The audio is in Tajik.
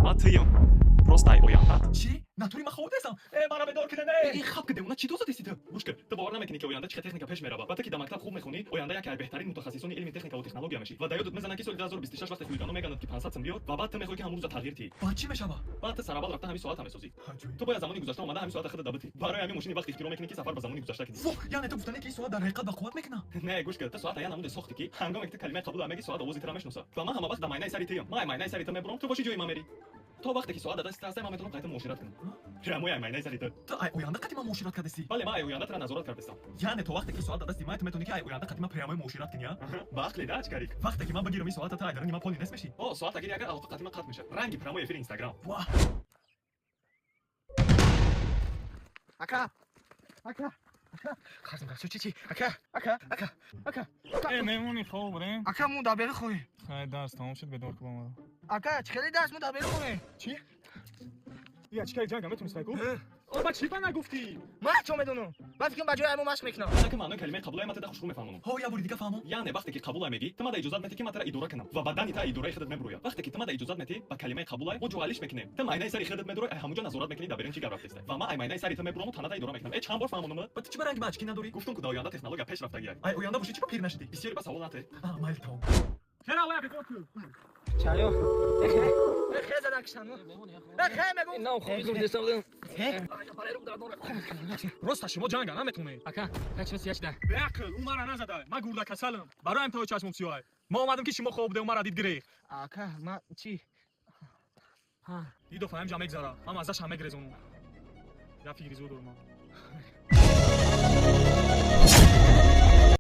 Ма тиям. Просто ай ояндат. Чӣ? Натури ма хоб дестам. Э, мара бедор кунед. Ин хаб ки девона, чӣ доза дести ту? Гӯш кун, ту бовар намекунӣ, ки оянда чӣ хел техника пеш мерава. Ва ту ки дар мактаб хуб мехонӣ, оянда яке аз беҳтарин мутахассисони илми техникаву технология мешӣ. Ва дар ёдат мезанад, ки соли 2026 вақте хулиганҳо мегӯянд, ки 500 сум биёр, ва баъд ту мехоҳӣ, ки ҳамон рӯза тағйир тиҳӣ. Баъд чӣ мешава? Баъд ту сараввал рафта ҳамин соата месозӣ. Ту бояд замони гузашта омада, ҳамин соата худат дабитӣ. Барои ҳамин мошини вақт ихтироъ мекунӣ, ки сафар ба замони гузашта кунӣ. Во, яъне ту гуфтанӣ, ки ин соат дар ҳақиқат ба қувват мекунад? Не, гӯш кун, ту соата я намуде сохтӣ, ки ҳангоме ки ту калимаи қабула мегӣ, соат овози тура мешиносад. Ва ман ҳама вақт дар майнаи сари туям. Ман ай майнаи сари ту мебурам, ту боши, ҷои ман мерӣ. То вақте ки соат дар дасти ту ҳастай, ман метавонам қайта муошират кунам. Прямой ай майнаи сари ту. Ту ай оянда қати ман муошират кардастӣ? Бале, ман ай оянда тура назорат кардастам. Яъне то вақте ки соат дар дасти ман, ту метавонӣ, ки ай оянда қати ман прямой муошират кунӣ, а? Ба ақли да, очкарик. Вақте ки ман бигирам ин соата, ту ай даруни ман поли нест мешӣ? О, соат агири, агар алоқа қати ман қатъ мешавад. Ранги прямой эфири Инстаграм. Ва. Ака, ака, ака, қарзим қарз, чӣ, чӣ, ака, ака, ака, ака. Э, меҳмони, хоб будем? Ака, мо дар бери хоҳем. Хай, дарс тамом шуд, бедор ку ба маро. Ака, чӣ хеле дарс, мо дар бери хоҳем. Чӣ? Я чикаи ҷанга метонистай ку? О, ба чӣ ба нагуфтӣ? Ман чо медонам? Ман фикрам, ба ҷои ай мо машқ мекунам. Ака, маънои калимаи қабулай ман тада хушрӯ мефаҳмонам. Ҳо, як бори дига фаҳмон. Яъне вақте ки қабулай мегӣ, ту мада иҷозат метӣ, ки ман тура идора кунам, ва бадани та идораи худат мебурояд. Вақте ки ту мада иҷозат метӣ ба калимаи қабулай, мо ҷоалиш мекунем. Ту майнаи сари худат медурой, ай ҳамунҷо назорат мекунӣ, дар берун чӣ гап рафтеста. Ва ман ай майнаи сари ту мебурому, таната идора мекунам. Э, чанд бор фаҳмонам? Ба ту чӣ ба ранги ман очки надорӣ? Гуфтум, ку дар оянда технология пеш рафтагиай. Ай оянда бошӣ, чӣ ба пир нашудӣ? Бисёре ба савол нате. А, майли, тамом. Хера, оя бедор ку. Чаё. Хе задан киштан. Хе мегум. На, хоби зур дестам будем. Роста шумо ҷанга наметонед. Ака, чашм сия шуда. Беақл, ӯ мара назада. Ман гурда касалам. Бароям то чашмом сиёҳай. Ма омадам, ки шумо хоб будем, мара дид, гирехт. Ака, ма чӣ? Дидо, фаҳм, ҷа мегзара. Ман маззашам мегрезонам. Я фикри зуд дорам.